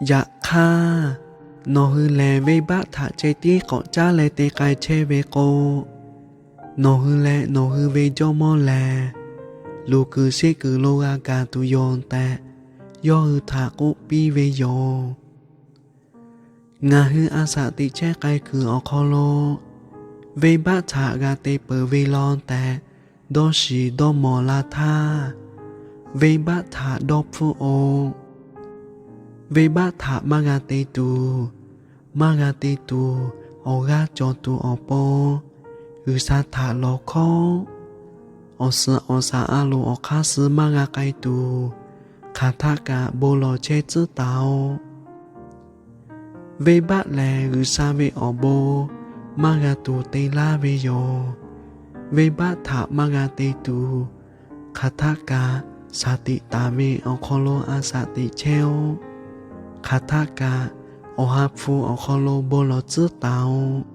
Yaꞈ hk'aˇ, nawˬ hui lehˬ venˇbaˆ htaꞈ ceh tiˉ k'awꞈ caˉ leh te k'ai chehˇ ve k'o, nawˬ hui leh nawˬ hui ve jawˇmawˇ lehˬ, luˬ kuiˬ sheˆ kuiˬ lo g'a gaˬ tuˬ yoˬ tehꞈ, yawˇ hui htaꞈ k'oˆ piˇ ve yoˬ. Ngaˬ hui a shaꞈ teꞈ chehˇ k'ai kuiˬ awˬ hk'aw lo venˇbaˆ htaꞈ g'a te peuˬ ve law tehꞈ dawˇ shiˍ dawˇ mawˬ la htaˇ, venˇbaˆ htaꞈ dawˇ hpfuhˆ-oˆ. Venˇbaˆ htaꞈ maˇ g'a te tuˬ, maˇ g'a te tuˬ awˬ g'aˇ cawˬ tuˬ awˬ pon, G'uiˬsha htaꞈ lawˬ hkawˉ. Awˬ suhˍ awˬ shaˍ a loˍ awˬ hk'aˇ suh maˇ g'a k'ai tuˬ, hk'aˬ htaˆ kaꞈ bon lawˬ chehˇ tcuhˉ taˍ-oꞈ. Venˇbaˆ lehˬ, G'uiˬsha ve awˬ bon maˇ g'a tuˬ te laˇ ve yoˬ. Venˇbaˆ htaꞈ maˇ g'a te tuˬ, hk'aˬ htaˆ kaꞈ shaˍ tiꞈ taˍ ve awˬ hk'aw lo a shaꞈ teꞈ chehˇ-oˆ. Hk'aˬ htaˆ kaꞈ Awˬ ha hpu awˬ hk'aw lo bon lawˬ tcuhˉ taˍ-oꞈ.